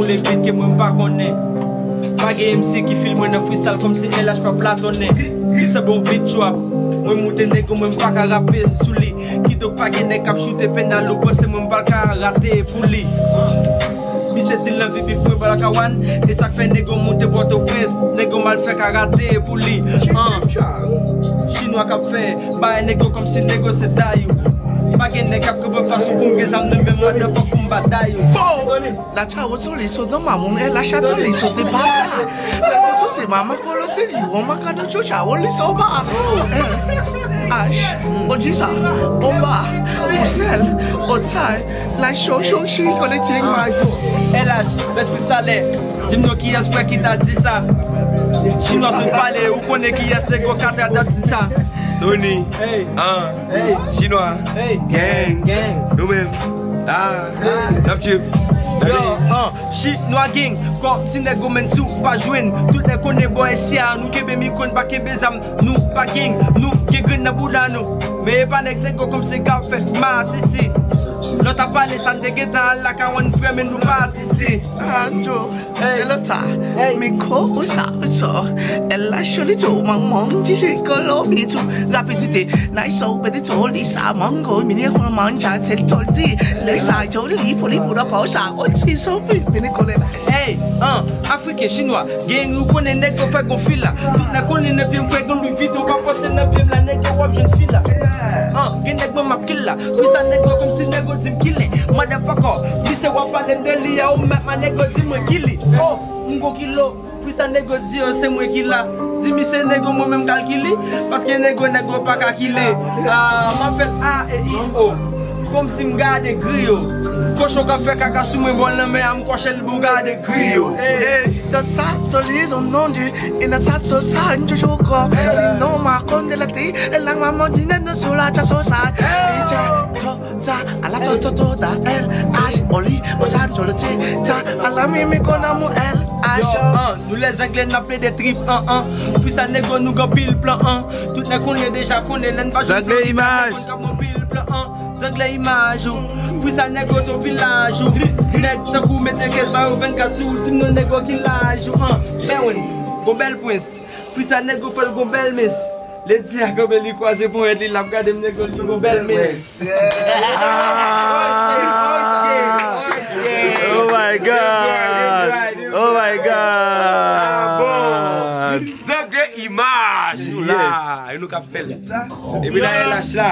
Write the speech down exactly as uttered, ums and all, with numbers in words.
Le beat ke mwen m pa konnen. Pa gen M C ki fil mwen nan freestyle kòmsi L H pa platonnen. Li se bon beat trap. Mwen moute nego, mwen m pa ka rape sou li. Kidonk pa gen nèg k ap choute penal ou panse mwen m pral ka rate pou li. Misye di l anvi bif mwen bal kawann. E sa k fè nego moute Pòtoprens. Nego m al fè karate pou li. An. Chinwa k ap fè bay nego kòmsi nego se dayou. Pa gen nèg k ap kanpe fas ou pou m gen zam nan men mwen, motherfucker, pou m bat dayou. Bon! La chao soli so don mamoun e la chatoli so te pasa. La koto se mama kolo se li o makado chocha o li so ba. Ash, o jisa, o ba, o sel, o tay, la show show shi kole ting my. L H, best freestyler. Di m non kiyès frè ki ta di sa. Chinwa sot pale, ou konnen kiyès nego katra t ap di sa. Tony, Hey. An, Hey. Chinwa, Hey. Gang, Gang. Nou menm. Ah, Ah. N ap trip. Yo, Dale. An, Chinwa Gang, kòmsi nèg ou menm si w pa jwenn. Tout nèg konnen bò isi a, nou kenbe mikwo, n pa kenbe zam, nou pa gang, nou gen grenn nan bouda nou. Men e pa nèg nego kòmsi ka fè masisi. Lòt ap pale sa n te gentan al la kawann frè men nou pa isi. Anjo, Hey. Se lòt sa. Hey. Mikwo ou sa, ou so. El la cholito, manman, J J kolo mitu. Rapidite, nice so, pedito, lisa, mango, mini, mancha, se toldi. Lisa, joli, foli, puro, cosa, ochi, so, pini, kole. Hey, an, Afriken, Chinwa, gen ou konnen nèg yo fè gon fila. Tout nèg konnen nan pye m fè gon Louis Vuitton, pa panse nan pye m la, nèg yo w ap jwenn fila. An, gen nèg mwen m ap kill la. Frisa nèg yo kòmsi nèg yo di m kilè. Motherfucker, misye w ap pale m de li a, ou mèt ma nèg yo di mwen ki li. Oh, m gon kilo. Frisa nèg yo di yo se mwen ki la. Di misye nèg yo mwen menm kalkile. Paske nèg yo nèg yo pa kakile. Ah, m ap fè l A e I O. Kòmsi m gade griyo. Kochon k ap fè kaka sou mwen bò lanmè a, m kòche l pou gade griyo. Hey. Hey, dans ça, solide au nom du, et dans ça, so ça, un jour encore. Hey. Non, ma con de la ti, et la maman du nègre sur la chasse au sale. Hey. Et ça, to, ta, à la to, to, to, ta, L H, oli, o sa, to, le ti, ta, à la mimi, con amour, L H. Yo, an, nou lè zangle n ap plede trip, an, an. Frisa nèg yo nou gen pil plan, an. Tout nèg konnen deja konnen, lè n pa Zangle imaj. Nèg yo gen pil plan, an. Zangle imaj ou. Frisa nèg yo sou vilaj ou. Nèg tankou mete kès ba yo vennkat sou ou, di m non nèg yo ki laj ou, an. Bèwens, gon bèl pwens. Frisa nèg yo fè l gon bèl mens. Ledi a kanpe li kwaze ponyèt li, l ap gade m nèg yo li gon bèl mens. Ah. Oh my God. Oh my God. Zangle imaj nou la. Yes. E nou k ap fè l. Epi la, L H la.